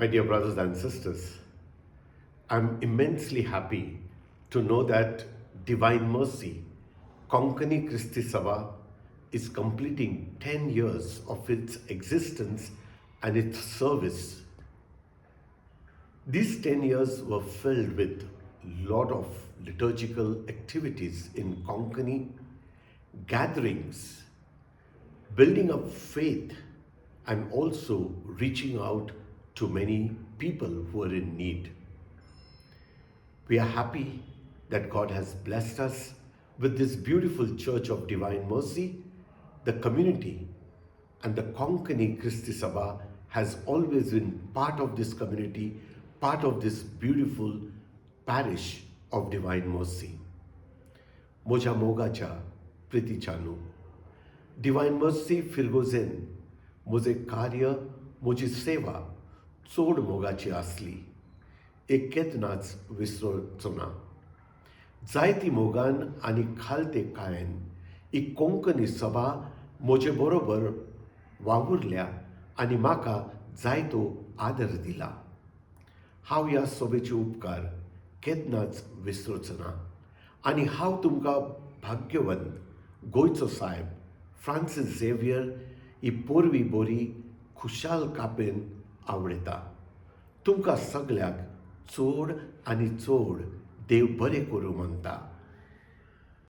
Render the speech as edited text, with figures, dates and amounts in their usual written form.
My dear brothers and sisters, I'm immensely happy to know that Divine Mercy, Konkani Kristi Sabha, is completing 10 years of its existence and its service. These 10 years were filled with lot of liturgical activities in Konkani, gatherings, building up faith, and also reaching out to many people who are in need. We are happy that God has blessed us with this beautiful Church of Divine Mercy. The community and the Konkani Kristi Sabha has always been part of this community, part of this beautiful parish of Divine Mercy. म्हज्या मोगाच्या प्रितीच्यानू, divine mercy फिरगोजेन म्हजें कार्य, म्हजी सेवा चड मोगाची आसली, एक केन्नाच विसरचो ना. जायती मोगान आनी खालते काळेन ही कोंकणी सभा म्हजे बरोबर वावुरल्या आनी म्हाका जायतो आदर दिला. हांव ह्या सभेचे उपकार केन्नाच विसरचो ना आनी हांव तुमकां भाग्यवंत गोंयचो सायब फ्रांसीस झेवियर ही पोरवी बोरी खुशाल कापेन आवडटा. तुमकां सगळ्याक चड आनी चड देव बरें करूं म्हणटा.